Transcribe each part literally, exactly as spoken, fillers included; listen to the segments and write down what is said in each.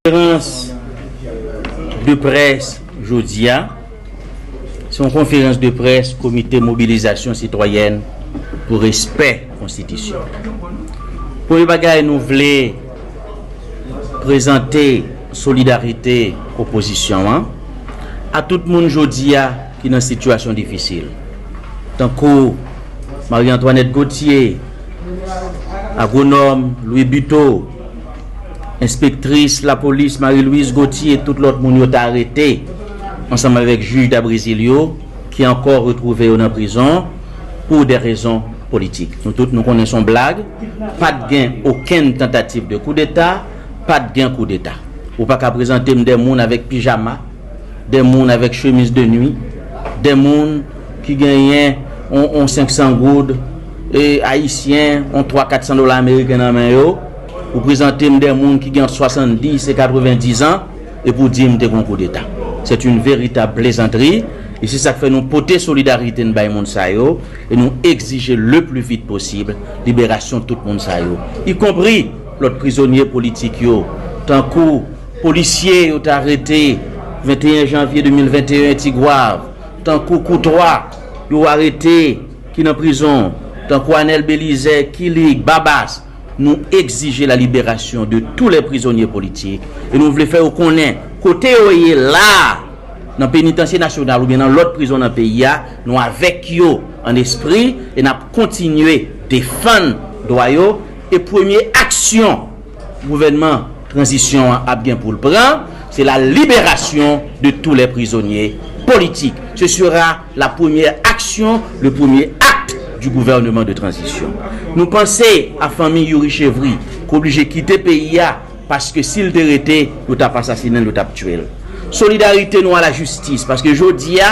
Konferans de près jodi a, se yon konferans de près Komite Mobilizasyon Sitwayèn pou Respè Konstitisyon. Premye bagay, nou vle prezante solidarite opozisyon an a tout moun jodi a ki nan sitiyasyon difisil, tankou Marie Antoinette Gauthier, agwonòm Louis Buteau, enspektris lapolis Marie Louise Gauthier, tout lòt moun yo ta arete ansanm avèk jij Dabrésil yo, ki ankò retwouve yo nan prizon pou de rezon politik. Nou tout nou konnen se yon blag, pa t gen okenn tantativ de koudeta, pa t gen koudeta. Ou pa ka prezante m de moun avèk pijama, de moun avèk chemiz de nwi, de moun ki genyen on, on senk san goud e ayisyen, on twa kat san dola ameriken nan men yo. Ou prezante m de moun ki gen ant swasanndis e katrevendiz an, epi w di m te gen yon koudeta. C'est une véritable plaisanterie, e se sa k fè nou pote solidarite n bay moun sa yo, e nou egzije le plus vite possible liberasyon tout moun sa yo, ikonpri lòt prizonye politik yo, tankou polisye yo t arete venteyen janvye de mil venteyen Tigwav, tankou Koutwa yo arete ki nan prizon, tankou Anèl Belizè, Kilig, Babas. Nous exiger la libération de tous les prisonniers politiques, e nou vle fè yo konnen kote yo ye la, nan penitansye nasyonal oubyen nan lòt prizon nan peyi a, nou avèk yo an espri, e n ap kontinye defann dwa yo. E premye aksyon gouvènman tranzisyon an ap gen pou l pran, se la libération de tous les prisonniers politiques. Ce sera la première action, le premier acte du gouvernement de transition. Nou panse a fanmi Youri Chevry, ki oblije kite peyi a, paske si l te rete, yo t ap asasinen l, yo t ap tiye l. Solidarite nou a lajistis, paske jodi a,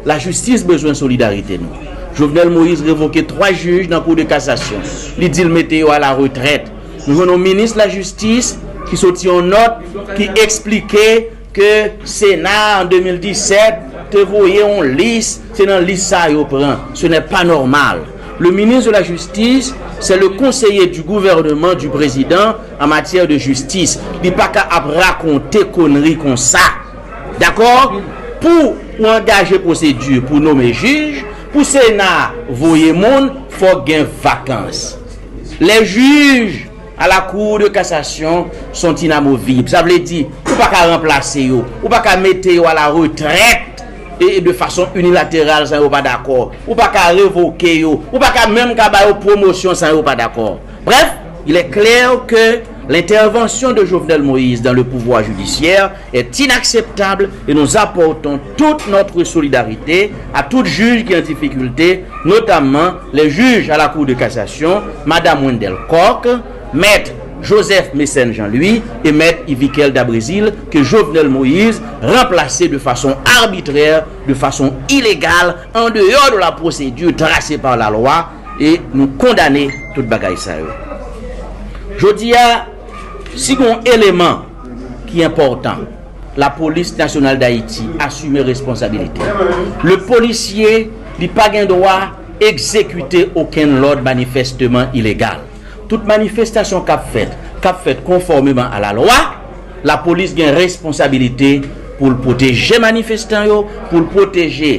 lajistis bezwen solidarite nou. Jovenel Moïse revoke twa jij nan Kou de Kasasyon. Li di l mete yo a la retrèt. Nou jwenn yon minis lajistis ki soti yon nòt ki eksplike ke Sena an de mil disèt te voye yon lis, se nan lis sa yo pran. Ce n'est pas normal. Le ministre de la Justice, c'est le conseiller du gouvernement du président en matière de justice. Li pa ka ap rakonte konri konsa. Dakò? Pou ou angaje pwosedi pou nome jij, pou Sena voye moun, fòk gen vakans. Les juges à la Cour de cassation sont inamovibles. Sa vle di, ou pa ka ranplase yo, ou pa ka mete yo a la retrèt e, e de fason inilateral san yo pa dakò. Ou pa ka revoke yo, ou pa ka menm ka ba yo pwomosyon san yo pa dakò. Bref, il est clair que l'intervention de Jovenel Moïse dans le pouvoir judiciaire est inakseptab e nou apòtons toute notre solidarité à tout juge qui est en difficulté, notamment les juges à la Cour de cassation, Madame Wendelle Coq, Mèt Joseph Mécène Jean-Louis e Mèt Yviquel Dabrésil, ke Jovenel Moïse ranplase de fason arbitrè, de fason ilegal, an deyò de la pwosedi trase pa lalwa, e nou kondane tout bagay sa yo. Jodi a, si gen yon eleman ki enpòtan, Lapolis Nasyonal Dayiti asime responsabilite. Le polisye, li pa gen dwa egzekite okenn lòd manifesteman ilegal. Tout manifestasyon k ap fèt, k ap fèt konfòmeman a lalwa, lapolis gen responsabilite pou l pwoteje manifestan yo, pou l pwoteje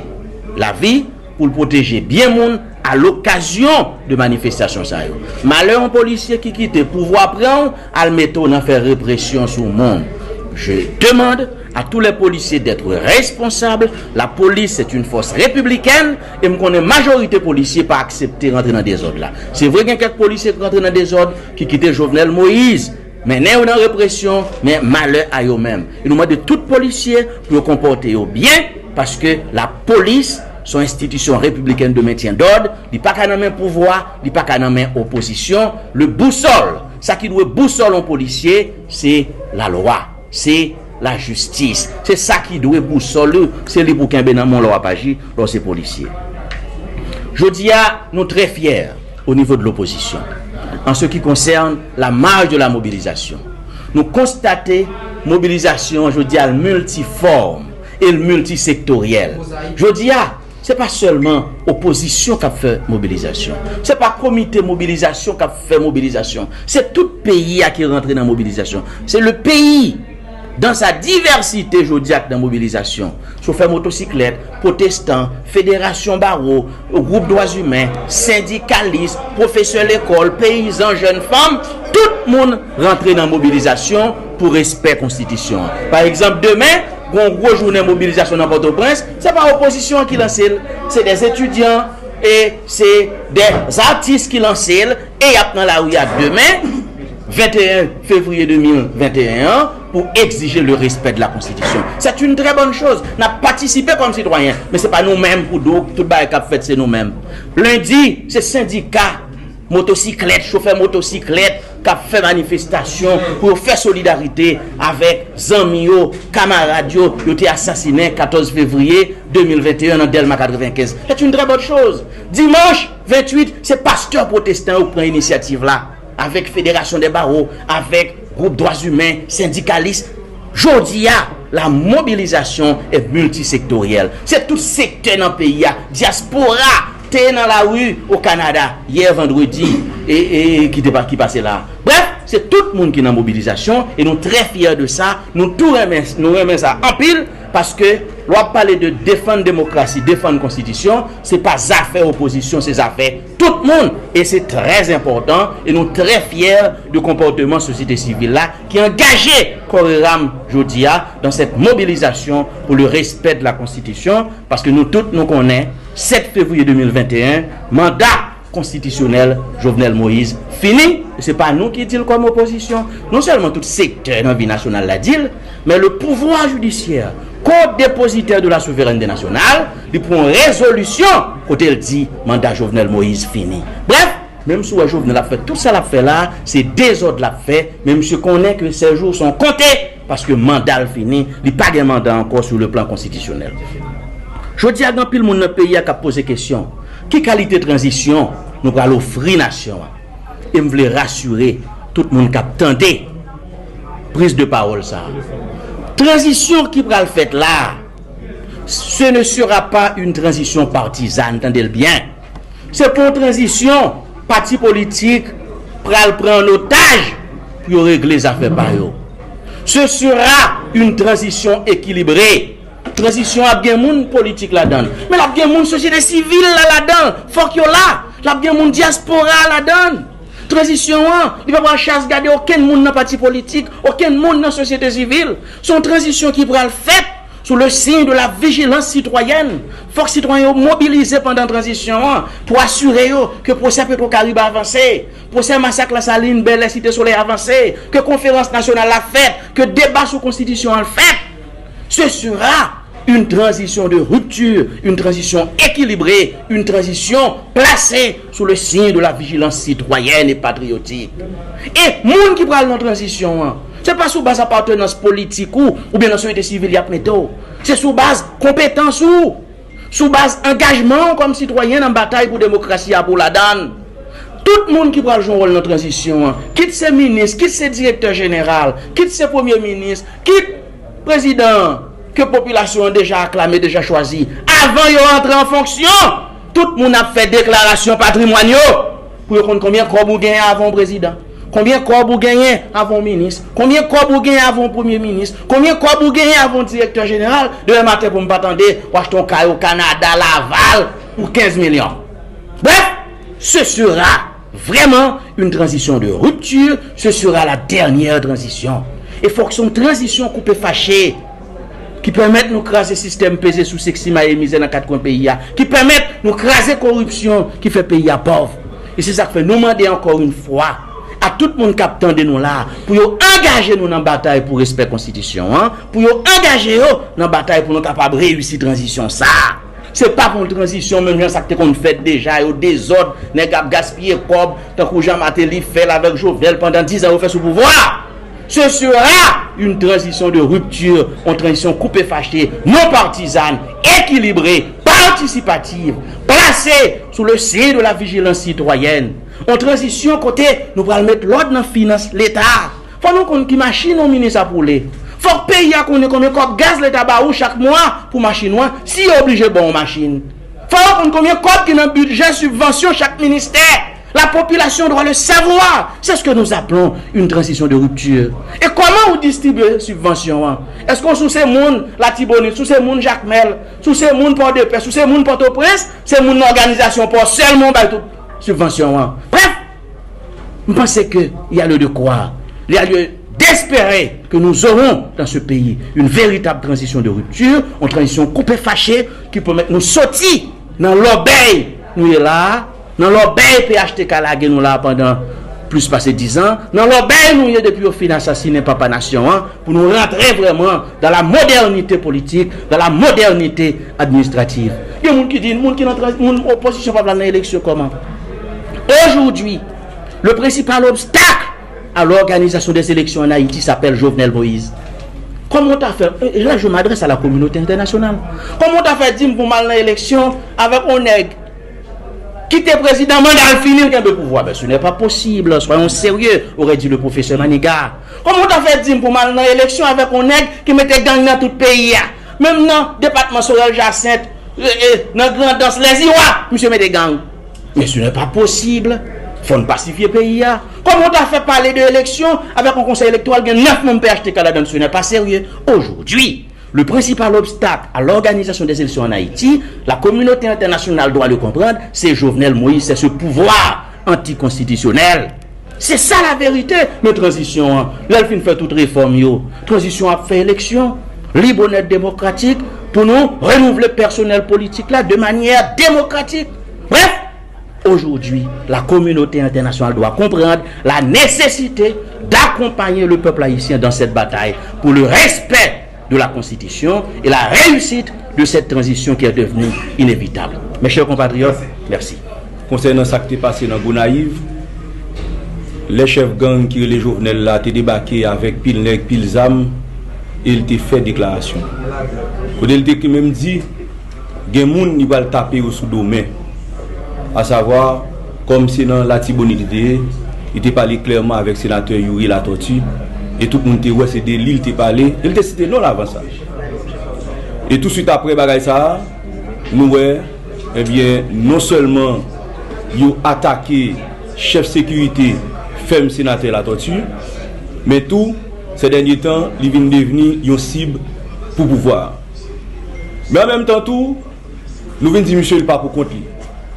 lavi, pou l pwoteje byen moun a lokazyon de manifestasyon sa yo. Malè yon polisye ki kite pouvwa pran w, al mete w nan fè represyon sou moun. Je demande à tous les policiers d'être responsables. La police, c'est une force républicaine, e m konnen majorite polisye pa aksepte rantre nan dezòd la. Se vre, gen kèk polisye ki rantre nan dezòd, ki kite Jovenel Moïse mennen yo nan represyon, men malè a yo menm. E nou mande tout polisye pou yo konpòte yo byen, paske lapolis se yon enstitisyon repiblikèn de mentyen dòd, li pa ka nan men pouvwa, li pa ka nan men opozisyon. Le boussole, sa ki dwe bousòl yon polisye, se lalwa, se lajistis. Se sa ki dwe bousòl ou, se li pou kenbe nan men w lè w ap aji, lè w se polisye. Jodi a, nou trè fyè o nivo de lopozisyon an se ki konsène la marche de la mobilisation. Nou konstate mobilizasyon an jodi a l miltifòm e l miltisektoryèl. Jodi a, se pa sèlman opozisyon k ap fè mobilizasyon. Se pa komite mobilizasyon k ap fè mobilizasyon. Se tout peyi a ki rantre nan mobilizasyon. Se le peyi Dans sa divèsite jodi a k nan mobilizasyon, chofè motosiklèt, pwotestan, federasyon bawo, gwoup dwa imen, sendikalis, pwofesè lekòl, peyizan, jèn fanm, tout moun rantre nan mobilizasyon pou respè konstitisyon an. Pa egzanp, demen, gen yon gwo jounen mobilizasyon nan Pòtoprens, se pa opozisyon an ki lanse l, se dè etidyan e se dè atis ki lanse l, e y ap nan lari a demen, venteyen fevriye de mil venteyen an, pou egzije le respè de la konstitisyon. C'est une très bonne chose. N ap patisipe kòm sitwayen, men se pa nou menm pou di w tout bagay k ap fèt se nou menm. Lendi, se sendika motosiklèt, chofè motosiklèt k ap fè manifestasyon pou yo fè solidarite avèk zanmi yo, kamarad yo, yo te asasinen katòz fevriye de mil venteyen nan Dèlma katrevenkenz. C'est une très bonne chose. Dimanch venntuit, se pastè pwotestan yo k pran inisyativ la, avèk Federasyon dè Bawo, avèk gwoup dwa imen, sendikalis. Jodi a, la mobilisation est multisectorielle. Se tout sektè nan peyi a, dyaspora te nan lari o Kanada yè vandredi e, e ki te pa, ki pase la. Brèf, se tout moun ki nan mobilizasyon e nou trè fyè de sa. Nou tou renmen, nou renmen sa anpil paske lè w ap pale de defann demokrasi, defann konstitisyon, se pa zafè opozisyon, se zafè tout moun. E se trè enpòtan e nou trè fyè de konpòteman sosyete sivil la ki angaje kò e ram jodi a dans cette mobilisation pour le respect de la Constitution, paske nou tout nou konnen sèt fevriye de mil venteyen, manda konstitisyonèl Jovenel Moïse fini. E se pa nou ki di l kòm opozisyon. Non sèlman tout sektè nan vi nasyonal la di l, men le pouvoir judiciaire, co-dépositaire de la souveraineté nationale, li pran yon rezolisyon kote l di manda Jovenel Moïse fini. Brèf, menm si w wè Jovenel ap fè tout sa l ap fè la, se dezòd l ap fè, men misye konnen ke ses jours sont comptés, paske manda l fini, li pa gen manda ankò sou le plan konstitisyonèl. Jodi a, gen anpil moun nan peyi a k ap poze kesyon, ki kalite tranzisyon nou pral ofri nasyon an? E m vle rasire tout moun k ap tande priz de pawòl sa a. Tranzisyon ki pral fèt la a, ce ne sera pas une transition partisane, tande l byen. Se pa yon tranzisyon pati politik pral pran an otaj pou yo regle zafè pa yo. Ce sera une transition équilibrée. Tranzisyon ap gen moun politik ladan l, men l ap gen moun sosyete sivil la ladan l. Fòk yo la. L ap gen moun dyaspora a ladan l. Tranzisyon an, li pa pral chas gade okenn moun nan pati politik, okenn moun nan sosyete sivil. Se yon tranzisyon ki pral fèt sous le signe de la vigilance citoyenne. Fòk sitwayen yo mobilize pandan tranzisyon an pou asire yo ke pwosè Petwokaribe avanse, pwosè masak Lasalin, Bèlè, Site Solèy avanse, ke konferans nasyonal la fèt, ke deba sou konstitisyon an fèt. Ce sera une transition de rupture, une transition équilibrée, une transition placée sous le signe de la vigilance citoyenne et patriotique. E moun ki pral nan tranzisyon an, se pa sou baz apartenans politik ou oubyen nan sosyete sivil y ap mete w. Se sou baz konpetans ou, sou baz angajman w kòm sitwayen nan batay pou demokrasi a pou w ladan l. Tout moun ki pral jwe yon wòl nan tranzisyon an, kit se minis, kit se direktè jeneral, kit se premye minis, kit prezidan an ke popilasyon an deja aklame, deja chwazi, avan yo antre an fonksyon, tout moun ap fè deklarasyon patrimwàn yo pou yo konn konbyen kòb ou genyen avan w prezidan, konbyen kòb ou genyen avan w minis, konbyen kòb ou genyen avan w premye minis, konbyen kòb ou genyen avan w direktè jeneral. Demen maten pou m pa tande w achte yon kay o Kanada, Laval, pou kenz milyon. Brèf, ce sera vraiment une transition de rupture, ce sera la dernière transition. E fòk se yon tranzisyon koupe fache ki pèmèt nou kraze sistèm peze souse k simaye mizè nan kat kwen peyi a, ki pèmèt nou kraze koripsyon ki fè peyi a pòv. E se sa k fè nou mande ankò yon fwa a tout moun k ap tande nou la a pou yo angaje nou nan batay pou respè konstitisyon an, pou yo angaje yo nan batay pou nou kapab reyisi tranzisyon sa a. Se pa pou yon tranzisyon menm jan sa k te konn fèt deja yo, dezòd, nèg ap gaspiye kòb, tankou jan Martelly fè l avèk Jovenel pandan diz an yo fè sou pouvwa a. Ce sera une transition de rupture, yon tranzisyon koupe fache, non partizàn, ekilibre, patisipativ, plase sou le signe de la vigilance citoyenne. Yon tranzisyon kote nou pral met lòd nan finans Leta. Fò nou konn ki machin yon minis ap woule. Fòk peyi a konnen konbyen kòb gaz Leta ba ou chak mwa pou machin ou an, si yo oblije ba w yon machin. Fò yo konn konbyen kòb ki nan bidjè sibvansyon chak ministè. La population doit le savoir. C'est ce que nous appelons une transition de rupture. E kòman ou distribye sibvansyon an? Èske w souse moun Latibonit, souse moun Jakmèl, souse moun Pòdepè, souse moun Pòtoprens, se moun nan òganizasyon pò sèlman w bay tout sibvansyon an? Bref, m panse ke y a lieu de croire, y a lieu d'espérer que nous aurons dans ce pays une véritable transition de rupture, yon tranzisyon koupe fache ki pèmèt nou soti nan lòbèy nou ye la a, nan lòbèy P H T K lage nou la pandan plis pase diz an, nan lòbèy nou ye depi yo fin asasinen papa nasyon an, pou nou rantre vrèman dans la modernité politique, dans la modernité administrative. Gen moun ki di, moun ki nan trans-, moun opozisyon pa pral nan eleksyon kòman? Aujourd'hui, le principal obstacle à l'organisation des élections en Haïti s'appelle Jovenel Moïse. Comment t'as fait, et là je m'adresse à la communauté internationale, comment t'as fait di m pou m al nan eleksyon avèk yon nèg ki te prezidan, manda l fini, l kenbe pouvwa? Ben, ce n'est pas possible. Soyons sérieux, aurait dit le professeur Maniga. Kòman w ta fè di m pou m al nan eleksyon avèk yon nèg ki mete gang nan tout peyi a? Menm nan depatman Sorèl, Jasent, e, e, nan Grandans, Lèziwa, misye mete gang. Men ce n'est pas possible. Fò n pasifye peyi a. Kòman w ta fè pale de eleksyon avèk yon konsèy elektoral gen nèf manm P H T K ladan l? Ce n'est pas sérieux. Aujourd'hui, le principal obstacle à l'organisation des élections en Haïti, la communauté internationale doit le comprendre, c'est Jovenel Moïse, c'est ce pouvoir antikonstitisyonèl. Se sa laverite. Men tranzisyon an, lè l fin fè tout refòm yo, tranzisyon an ap fè eleksyon lib, onèt, demokratik, pou nou renouvle pèsonèl politik la de manière démocratique. Bref, aujourd'hui, la communauté internationale doit comprendre la nécessité d'accompagner le peuple haïtien dans cette bataille pour le respect de la Constitution et la réussite de cette transition qui est devenue inévitable. Mes chers compatriotes, merci. Konsènan sa k te pase nan Gonayiv, lè chèf gang ki rele Jovenel la te debake avèk pil nèg, pil zam, e l te fè deklarasyon. Kote l te menm di, gen moun li pral tape yo sou do men. Asavwa, kòm se nan Latibonit li te ye, li te pale klèman avèk senatè Youri Latortue, e tout moun te wè se de li l te pale, e l te site non l avan sa. E touswit apre bagay sa a, nou wè, ebyen, non sèlman yo atake chèf sekirite fèm senatè Latortue, men tou, sè dènye tan, li vin devni yon sib pou pouvwa a. Men an menm tan tou, nou vin di misye li pa pou kont li.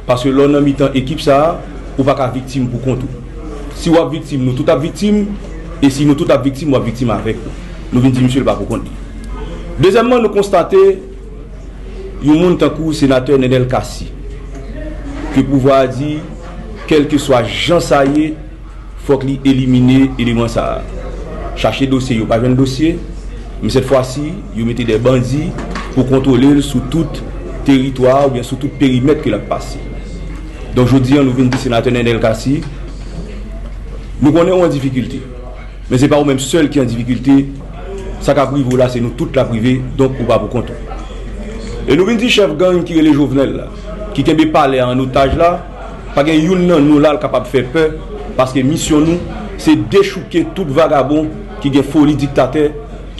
Paske lè w nan mitan ekip sa a, ou pa ka viktim pou kont ou. Si w ap viktim, nou tout ap viktim, e si nou tout ap viktim, w ap viktim avèk nou. Nou vin di misye li pa pou kont li. Dezyèmman, nou konstate yon moun tankou senatè Nenel Cassy, ke pouvwa a di, kèlkeswa jan sa ye, fòk li elimine eleman sa a. Chache dosye, yo pa jwenn dosye, men sèt fwa si, yo mete de bandi pou kontwole l sou tout teritwa oubyen sou tout perimèt ke l ap pase. Donk, jodi a, nou vin di senatè Nenel Cassy, nou konnen ou an difikilte. Men se pa ou menm sèl ki an difikilte. Sa k ap rive w la, se nou tout l ap rive, donk ou pa pou kont ou. E nou vin di chèf gang ki rele Jovenel la, ki kenbe palè a an otaj la, pa gen youn nan nou la l kapab fè pè, paske misyon nou, se dechouke tout vagabon ki gen foli diktatè,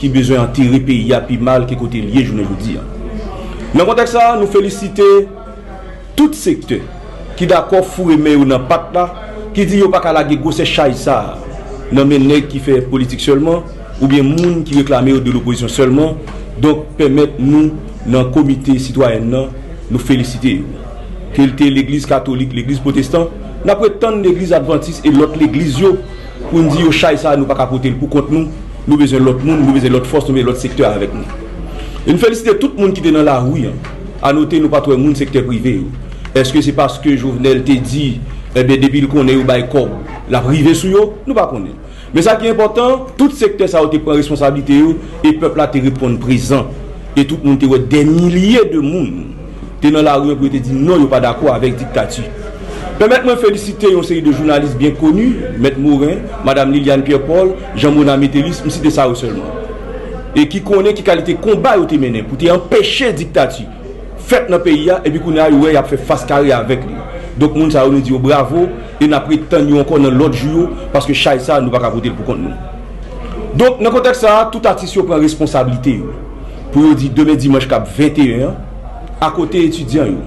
ki bezwen antere peyi a pi mal ke kote l ye jounen jodi a. Nan kontèks sa a, nou felisite tout sektè ki dakò foure men yo nan pat la, ki di yo pa ka lage gwosè chay sa a nan men nèg ki fè politik sèlman, oubyen moun ki reklame yo de lopozisyon sèlman. Donk, pèmèt nou, nan komite sitwayèn nan, nou felisite yo. Ke l te legliz katolik, legliz pwotestan, n ap ret tann legliz advantis e lòt legliz yo pou n di yo chay sa a nou pa ka pote l pou kont nou, nou bezwen lòt moun, nou bezwen lòt fòs, nou bezwen lòt sektè avèk nou. E n felisite tout moun ki te nan lari a. A note, nou pa t wè moun sektè prive yo. Èske se paske Jovenel te di, ebyen, depi l konnen yo bay kòb, l ap rive sou yo? Nou pa konnen. Men sa ki enpòtan, tout sektè sa yo te pran responsablite yo, e pèp la te reponn prezan. E tout moun te wè dè milye de moun te nan lari an pou yo te di non, yo pa dakò avèk diktati. Pèmèt mwen felisite yon seri de jounalis byen koni, Mèt Morin, Madam Liliane Pierre Paul, Jean Mona Mételus, m site sa yo sèlman. E ki konnen ki kalite konba yo te mennen pou te anpeche diktati fèt nan peyi a, epi kounye a, yo wè y ap fè fas kare avèk li. Donk, moun sa yo, nou di yo bravo, e n ap ret tann yo ankò nan lòt jou yo, paske chay sa, nou pa ka pote l pou kont nou. Donk, nan kontèks sa a, tout atis yo pran responsablite yo, pou yo di demen dimanch k ap venteyen an, akote etidyan yo,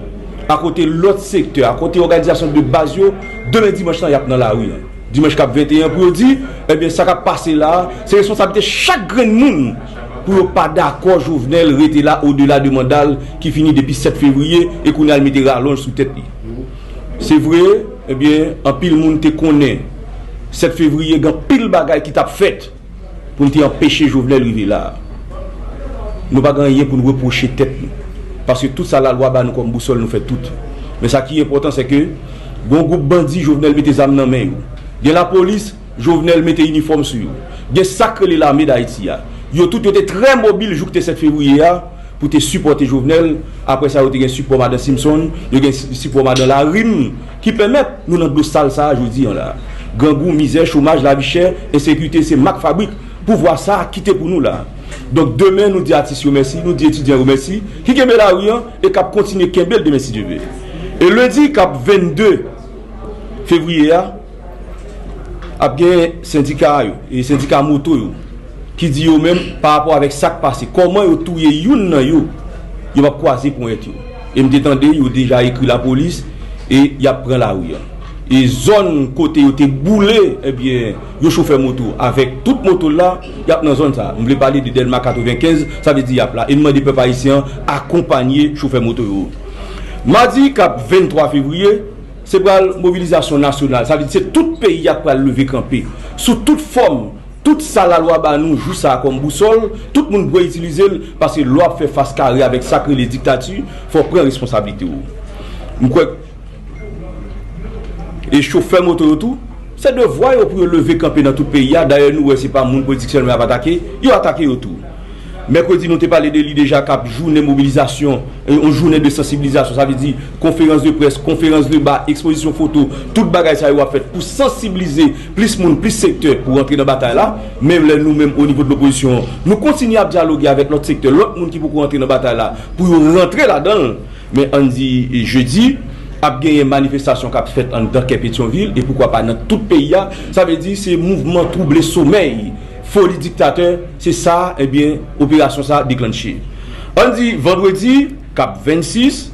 akote lòt sektè, akote òganizasyon de baz yo, demen dimanch lan, y ap nan lari an. Dimanch k ap venteyen pou yo di, ebyen, sa k ap pase la a, se responsablite chak grenn moun pou yo pa dakò Jovenel rete la odela de manda l ki fini depi sèt fevriye e kounye a l mete ralonj sou tèt li. Se vre, ebyen, anpil moun te konnen sèt fevriye gen anpil bagay ki t ap fèt pou n te anpeche Jovenel rive la a. Nou pa gen anyen pou n repwoche tèt nou. Paske tout sa lalwa ba nou kòm bousòl, nou fè tout. Men sa ki enpòtan, se ke gen yon gwoup bandi, Jovenel mete zam nan men yo. Gen lapolis, Jovenel mete inifòm sou yo. Gen sa k rele Lame d Ayiti a. Yo tout yo te trè mobil jouk te sèt fevriye a pou te sipòte Jovenel. Apre sa, yo te gen sipò madan Simpson, yo gen si-, sipò madan Larim, ki pèmèt nou nan dlo sal sa a jodi an la. Grangou, mizè, chomaj, lavi chè, ensekirite, se mak fabrik pouvwa sa a kite pou nou la. Donk, demen, nou di atis yo mèsi, nou di etidyan yo mèsi, ki kenbe lari an e k ap kontinye kenbe l demen, si Dye vle. E lendi k ap vennde fevriye a, ap gen sendika yo, e sendika moto yo, ki di yo menm, pa rapò avèk sa k pase, kòman yo touye youn nan yo, yo p ap kwaze ponyèt yo. E m te tande yo deja ekri lapolis e y ap pran lari an. E zòn kote yo te boule, ebyen, yon chofè moto avèk tout moto l la, y ap nan zòn sa a. M vle pale de Dèlma katrevenkenz, sa vle di y ap la. E n mande pèp ayisyen an akonpanye chofè moto yo. Madi k ap venntwa fevriye, se pral mobilizasyon nasyonal. Sa vle di se tout peyi a k pral leve kanpe sou tout fòm, tout sa lalwa ba nou jou sa a kòm bousòl, tout moun dwe itilize l, paske lè w ap fè fas kare avèk sa k rele diktati, fò w pran responsablite w. M kwè e chofè moto yo tou, se devwa yo pou yo leve kanpe nan tout peyi a. Dayè, nou wè se pa moun politik sèlman y ap atake, yo atake yo tou. Mèkredi, nou te pale de li deja, k ap jounen mobilizasyon, e, yon jounen de sansibilizasyon, sa vle di konferans de près, konferans de ba, ekspozisyon foto, tout bagay sa yo ap fèt pou sansibilize plis moun, plis sektè pou rantre nan batay la. Menm lè nou menm, o nivo de lopozisyon, nou kontinye ap dyaloge avèk lòt sektè, lòt moun ki poko rantre nan batay la, pou yo rantre ladan l. Men ann di, e, jedi, ap genyen manifestasyon k ap fèt anndan kè Petyonvil, e poukwa pa nan tout peyi a. Sa vle di, se mouvman twouble somèy, foli diktatè, se sa, ebyen, operasyon sa a deklanche. Ann di, vandredi, k ap vennsis,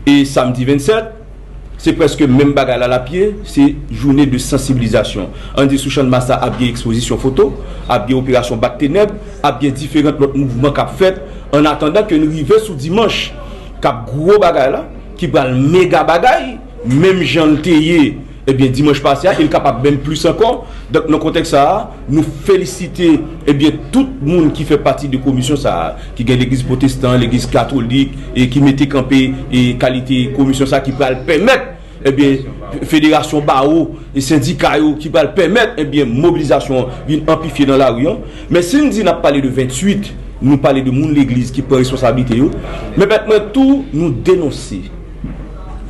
e samdi vennsèt, se prèske menm bagay la l ap ye, se jounen de sansibilizasyon. Ann di, sou Channmas la, ap gen ekspozisyon foto, ap gen operasyon Bat Tenèb, ap gen diferan lòt mouvman k ap fèt, an atandan ke n rive sou dimanch, k ap gwo bagay la, ki pral mega bagay, menm jan l te ye, ebyen, dimanch pase a, e l kapab menm plis ankò. Donk, nan kontèks sa a, nou felisite, ebyen, tout moun ki fè pati de komisyon sa a, ki gen legliz pwotestan, legliz katolik, e ki mete kanpe, e kalite komisyon sa a ki pral pèmèt, ebyen, federasyon bawo e sendika yo ki pral pèmèt, ebyen, mobilizasyon an vin anplifye nan lari an. Men si n di n ap pale de venntuit, nou pale de moun legliz ki pran responsablite yo. Men pèt mwen tou, nou denonse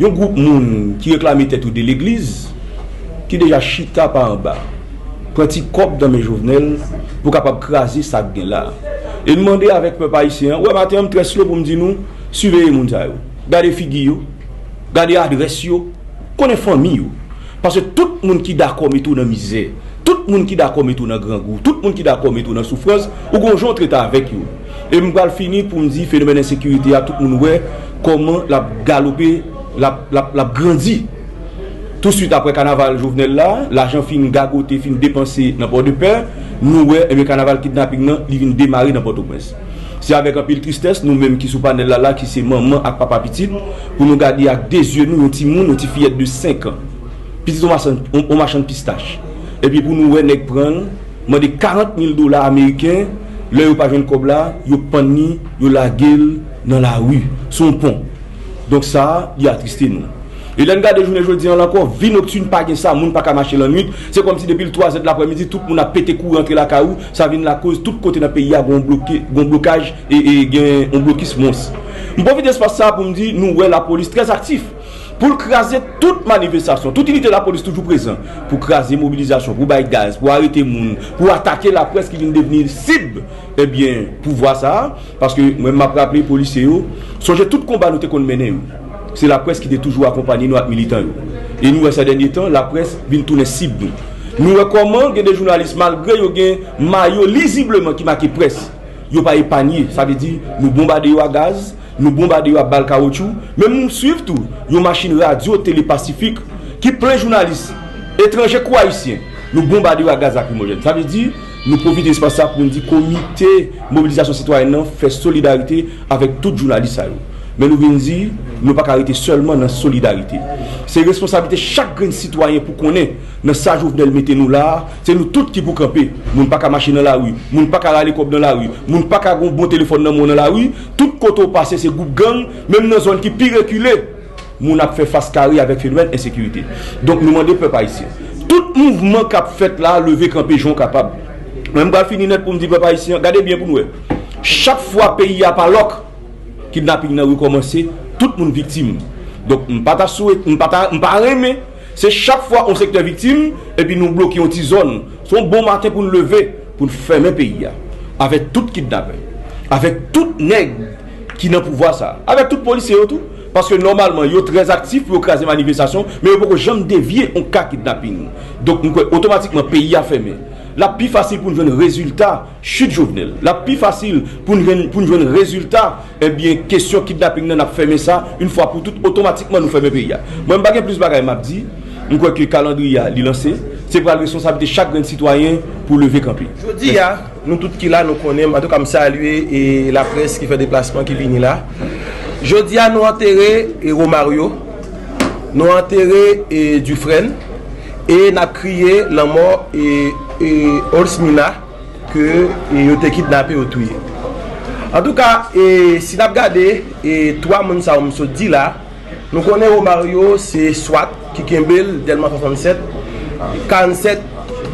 yon gwoup moun ki reklame tèt yo de legliz, ki deja chita pa anba, pran ti kòb nan men Jovenel pou kapab kraze sa k gen la. E n mande avèk pèp ayisyen an, wè maten an m trè slow pou m di nou, siveye moun sa yo. Gade figi yo, gade adrès yo, konnen fanmi yo. Paske tout moun ki dakò mete w nan mizè, tout moun ki dakò mete w nan grangou, tout moun ki dakò mete w nan soufrans, ou gon jan w trete avèk yo. E m pral fini pou m di fenomèn ensekirite a, tout moun wè kòman l ap galope, l ap, l ap, l ap grandi. Touswit apre kanaval Jovenel la, lajan fin gagote, fin depanse nan Pòdepè, nou wè, ebyen, kanaval kidnaping nan, li vin demare nan Pòtoprens. Se avèk anpil tristès, nou menm ki sou panèl la, la, ki se manman ak papa pitit, pou nou gade ak de zye nou yon timoun, yon ti fiyèt de senk an. Pitit yon machann, yon, yon machann pistach. Epi pou nou wè nèg pran l, mande karant mil dola ameriken, lè yo pa jwenn kòb la, yo pann li, yo lage l nan lari, sou yon pon. Donk sa a, li atriste nou. E lè n gade jounen jodi an la ankò, vi noktin pa gen sa, moun pa ka mache lannwit. Se kòmsi depi l twa zè de laprèmidi, tout moun ap pete kouri antre lakay ou, sa vin lakoz tout kote nan peyi a gon bloke-, gon blokaj e, e gen yon blokis mons. M pwofite espas sa a pou m di, nou wè lapolis trè aktif pou l kraze tout manifestasyon. Tout inite lapolis toujou prezan pou kraze mobilizasyon, pou bay gaz, pou arete moun, pou atake laprès ki vin devni sib, ebyen, pouvwa sa a. Paske mwen, m ap raple polisye yo, sonje tout konba nou te konn mennen yo. Se laprès ki te toujou akonpanye nou ak militan yo. E nou wè, sa dènye tan, laprès vin tounen sib nou. Nou wè kòman gen de jounalis, malgre yo gen mayo lizibleman ki make près, yo pa epanye. Sa vle di, nou bonbade yo ak gaz, Nou bonbade yo ak bal kawotchou, men m swiv tou yon machin radyo Tele Pasifik ki plen jounalis etranje kou ayisyen. Nou bonbade yo ak gaz lakrimojèn. Sa vle di, nou pwofite espas sa pou n di Komite Mobilizasyon Sitwayèn nan fè solidarite avèk tout jounalis sa yo. Men nou vin di, nou pa ka rete sèlman nan solidarite. Se responsablite chak grenn sitwayen pou konnen nan sa Jovenel mete nou la a, se nou tout ki pou kanpe. Moun pa ka mache nan lari, moun pa ka rale kòb nan lari, moun pa ka gon bon telefòn nan men w nan lari. Tout kote w pase se gwoup gang, menm nan zòn ki pi rekile, moun ap fè fas kare avèk fenomèn ensekirite. Donk nou mande pèp ayisyen, tout mouvman k ap fèt la, leve kanpe jan w kapab. Mwen m pral fini nèt pou m di pèp ayisyen, gade byen pou n wè. Chak fwa peyi a pa lòk, kidnaping nan rekòmanse, tout moun viktim. Donk m pa ta swete, m pa ta, m pa renmen, se chak fwa yon sektè viktim, epi nou bloke yon ti zòn. Se yon bon maten pou n leve, pou n fèmen peyi a. Avèk tout kidnapè, avèk tout nèg ki nan pouvwa sa, avèk tout polisye yo tou. Paske nòmalman, yo trè aktif pou yo kraze manifestasyon, men yo poko janm devye yon ka kidnaping. Donk m kwè otomatikman peyi a fèmen. L ap pi fasil pou n jwenn rezilta chit Jovenel. L ap pi fasil pou n jwenn, pou n jwenn rezilta, ebyen, kesyon kidnaping nan, n ap fèmen sa, yon fwa pou tout, otomatikman nou fèmen peyi a. Mwen, m pa gen plis bagay m ap di. M kwè ke kalandriye a, li lanse. Se pral responsablite chak grenn sitwayen pou leve kanpe. Jodi a, nou tout ki la, nou konnen, antouka, m salye e laprès ki fè deplasman, ki vini la. Jodi a, nou antere e Romario, nou antere e Dufresne, e n ap kriye lanmò e, e Olsmina ke e yo te kidnape, yo touye. Antouka, e si n ap gade e twa moun sa yo m sot di la, nou konnen Romario se swat ki kenbe l, Dèlma swasannsèt, karannsèt,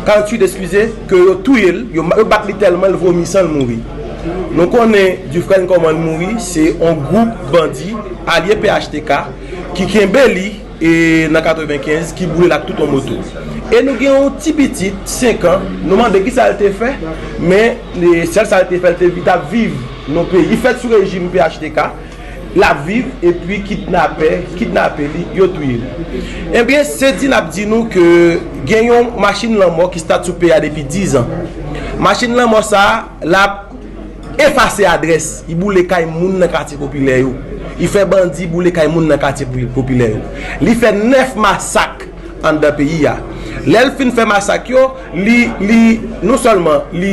karanntuit, eskize, ke yo touye l, yo, yo bat li tèlman l vomi san l mouri. Nou konnen Dufresne kòman l mouri, se yon gwoup bandi alye P H T K ki kenbe li e nan katrevenkenz ki boule l ak tout yon moto. E nou gen yon ti pitit, senk an, nou mande kisa l te fè, men e sèl sa l te fè, l te, li t ap viv nan peyi. Li fèt sou rejim P H T K, l ap viv, epi kidnapè kidnape li, yo touye li. Ebyen, se di n ap di nou ke gen yon machin lanmò ki stat sou pye a depi diz an. Machin lanmò sa a, l ap efase adrès, li boule kay moun nan katye popilè yo. Li fè bandi boule kay moun nan katye popi-, popilè yo. Li fè nèf masak anndan peyi a. Lè l fin fè masak yo, li, li, non sèlman li,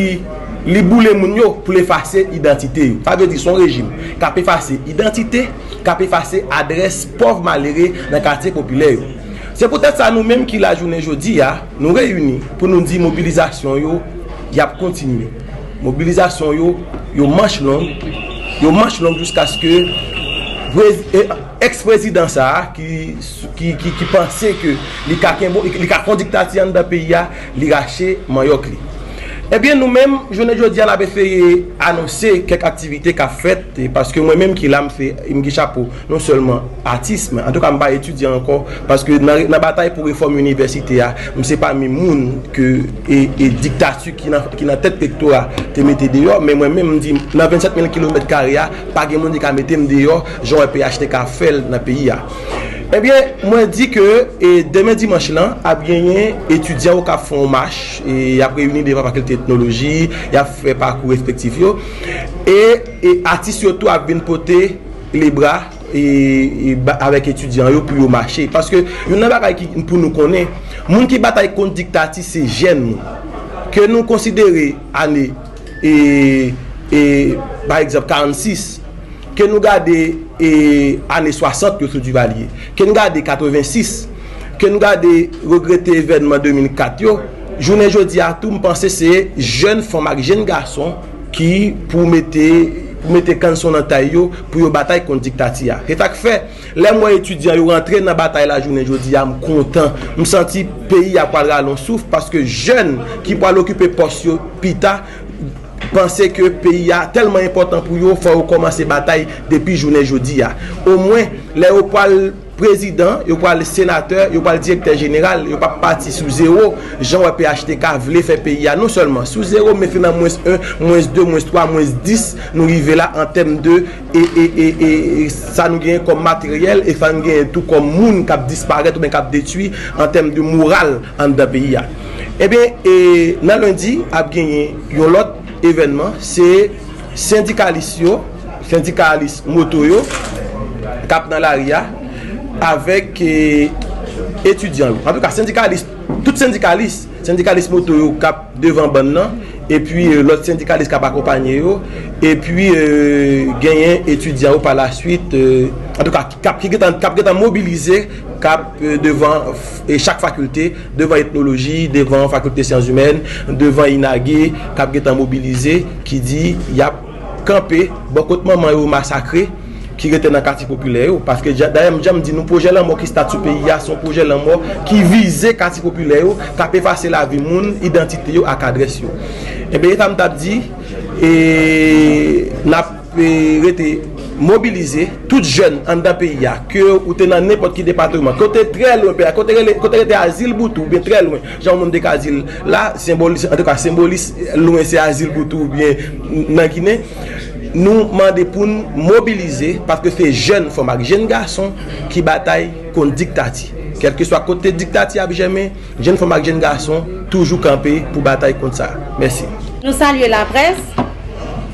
li boule moun yo pou l efase idantite yo. Sa vle di se yon rejim k ap efase idantite, k ap efase adrès pòv malere nan katye popilè yo. Se poutèt sa nou menm ki la jounen jodi a, nou reyini pou nou di mobilizasyon yo, y ap kontinye. Mobilizasyon yo, yo manch long, yo manch long jiskaske prez-, e, èks prezidan sa a ki, ki, ki, ki panse ke li ka kenbe, li ka fè yon diktati anndan peyi a, li rache manyòk li. Ebyen, nou menm, jounen jodi a, n ap eseye anonse kèk aktivite k ap fèt, e paske mwen menm ki la, m se, m gen chapo non sèlman atis, men antouka, m pa etidyan ankò, paske nan, nan batay pou refòm inivèsite a, m se pami moun ke, e, e diktati ki nan, ki nan tèt rektora te mete deyò, men mwen menm, m di, nan vennsèt mil kilomèt kare a, pa gen moun ki ka mete m deyò, jan w wè P H T K fè l nan peyi a. Ebyen, mwen di ke, e, demen dimanch lan, ap genyen etidyan yo k ap fè yon mach, e, y ap reyini devan fakilte etnoloji, y ap fè pakou respektif yo, e, e atis yo tou ap vin pote lebra, e, e, ba, avèk etidyan yo pou yo mache. Paske youn nan bagay ki pou nou konnen, moun ki batay kont diktati se jèn moun. Ke nou konsidere ane, e, e, pa egzanp, karannsis, ke nou gade, e, ane swasant yo sou Duvalier, ke n gade katrevensis, ke n gade regrete evènman de mil kat yo, jounen jodi a tou, m panse se jèn fanm ak jèn gason ki pou mete, pou mete kanson nan tay yo, pou yo batay kont diktati a. Se sa k fè, lè m wè etidyan yo rantre nan batay la jounen jodi a, m kontan. M santi peyi a pral rale yon souf, paske jèn ki pral okipe pòs yo pita, panse ke peyi a tèlman enpòtan pou yo, fò yo kòmanse batay depi jounen jodi a. Omwen, lè yo pral prezidan, yo pral senatè, yo pral direktè jeneral, yo p ap pati sou zewo, jan w wè P H T K vle fè peyi a, non sèlman sou zewo, men se nan mwens en, mwens de, mwens twa, mwens dis, nou rive la an tèm de, e, e, e, e, e sa nou genyen kòm materyèl, e sa nou genyen tou kòm moun k ap disparèt oubyen k ap detwi an tèm de moral anndan peyi a. Ebyen, e, nan lendi, ap genyen yon lòt evènman, se sendikalis yo, sendikalis moto yo k ap nan lari a, avèk eh, etidyan yo. Antouka, sendikalis, tout sendikalis, sendikalis moto yo k ap devan bann nan, epi eh, lòt sendikalis k ap akonpanye yo, epi eh, genyen etidyan yo pa laswit, eh, antouka, k ap, ki gentan, k ap gentan mobilize, k ap eh, devan eh, chak fakilte, devan etnoloji, devan fakilte syans imèn, devan inage, k ap gentan mobilize, ki di y ap kanpe bò kot manman yo masakre, ki rete nan katye popilè yo. Paske dayè, m janm di nou, pwojè lanmò ki stat sou peyi a, se yon pwojè lanmò ki vize katye popilè yo, k ap efase lavi moun, idantite yo ak adrès yo. Ebyen, e sa m t ap di, e n ap eh, rete mobilize tout jèn anndan peyi a, ke ou te nan nenpòt ki depatman, ke w te trè lwen peyi a, ke w te rele, ke w te rete a Zil Boutou oubyen trè lwen, jan yon moun te ka di l la, senbolis, antouka, senbolis lwen se a Zil Boutou oubyen nan Ginen, nou mande pou n mobilize, paske se jèn fanm ak jèn gason ki batay kont diktati. Kèlkeswa kote diktati ap jèmen, jèn fanm ak jèn gason toujou kanpe pou batay kont sa. Mèsi. Nou salye laprès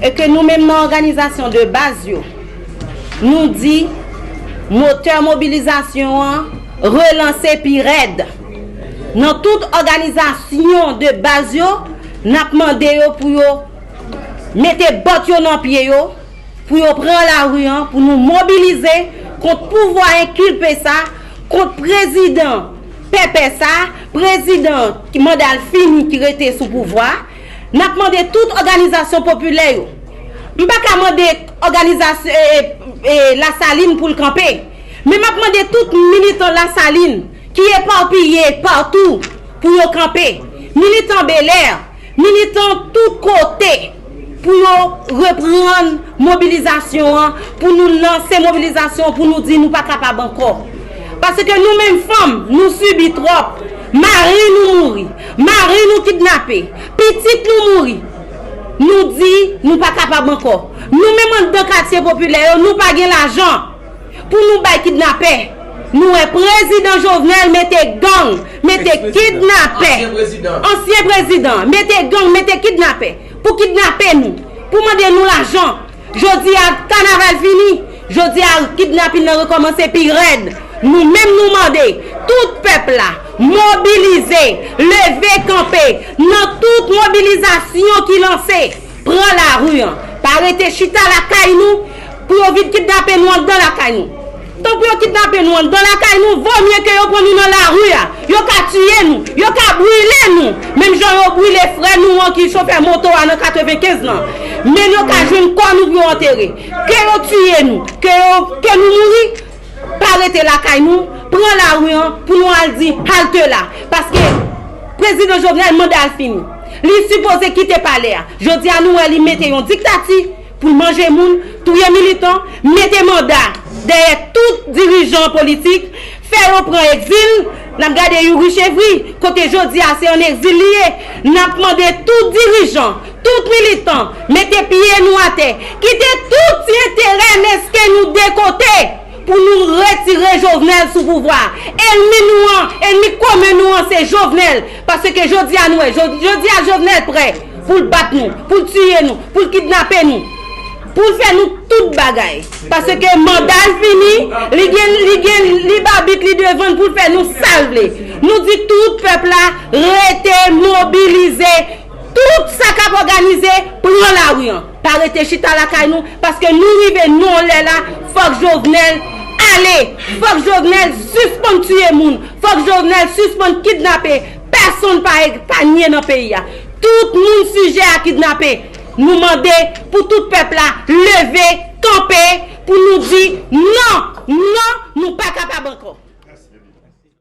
e ke nou menm nan òganizasyon de baz yo, nou di motè mobilizasyon an relanse pi rèd. Nan tout òganizasyon de baz yo, n ap mande yo pou yo mete bòt yo nan pye yo, pou yo pran lari an, pou nou mobilize kont pouvwa enkilpe sa, kont prezidan pèpè sa, prezidan ki manda l fini ki rete sou pouvwa. N ap mande tout òganizasyon popilè yo. M pa ka mande òganizasyon e, e, e, Lasalin pou l kanpe, men m ap mande tout militan Lasalin ki epapiye patou pou yo kanpe. Militan Bèlè, militan tout kote, pou yo reprann mobilizasyon an, pou nou lanse mobilizasyon an, pou nou di nou pa kapab ankò. Paske nou menm fanm, nou sibi twòp. Mari nou mouri, mari nou kidnape, pitit nou mouri. Nou di nou pa kapab ankò. Nou menm anndan katye popilè yo, nou pa gen lajan pou nou bay kidnapè. Nou wè prezidan Jovenel mete gang, mete kidnapè, ansyen prezidan, mete gang, mete kidnapè pou kidnape nou, pou mande nou lajan. Jodi a kanaval fini, jodi a kidnapin nan rekòmanse pi rèd. Nou menm nou mande tout pèp la mobilize, leve kanpe nan tout mobilizasyon ki lanse. Pran lari an. Pa rete chita lakay nou pou yo vin kidnape nou anndan lakay nou. Tankou yo kidnape nou anndan lakay nou, vo mye ke yo pran nou nan lari a. Yo ka tiye nou, yo ka brile nou. Menm jan yo brile frè nou an ki chofè moto a nan katrevenkenz lan. Men yo ka jwenn kò nou pou yo antere. Ke yo tiye nou, ke yo, ke nou mouri, pa rete lakay nou, pran lari an pou nou al di halte la. Paske prezidan Jovenel manda l fini. Li sipoze kite palè a. Jodi a nou wè li mete yon diktati pou l manje moun, touye militan, mete manda dèyè tout dirijan politik, fè yo pran egzil. N ap gade Youri Chevry, kote jodi a se ann egzil li ye. N ap mande tout dirijan, tout militan, mete pye nou atè, kite tout ti enterè mesken nou de kote pou nou retire Jovenel sou pouvwa. Ènmi nou an, ènmi komen nou an se Jovenel. Paske jodi a nou wè, jo- jodi a Jovenel prè pou l bat nou, pou l tiye nou, pou l kidnape nou, pou l fè nou tout bagay. Paske manda l fini, li gen, li gen libabit li devan l pou l fè nou sa l vle. Nou di tout pèp la rete mobilize, tout sa k ap òganize, pran lari an. Pa rete chita lakay nou, paske nou rive nan yon lè la, fòk Jovenel ale, fòk Jovenel sispann tiye moun, fòk Jovenel sispann kidnape, pèsonn pa epanye nan peyi a. Tout moun sijè a kidnape. Nou mande pou tout pèp la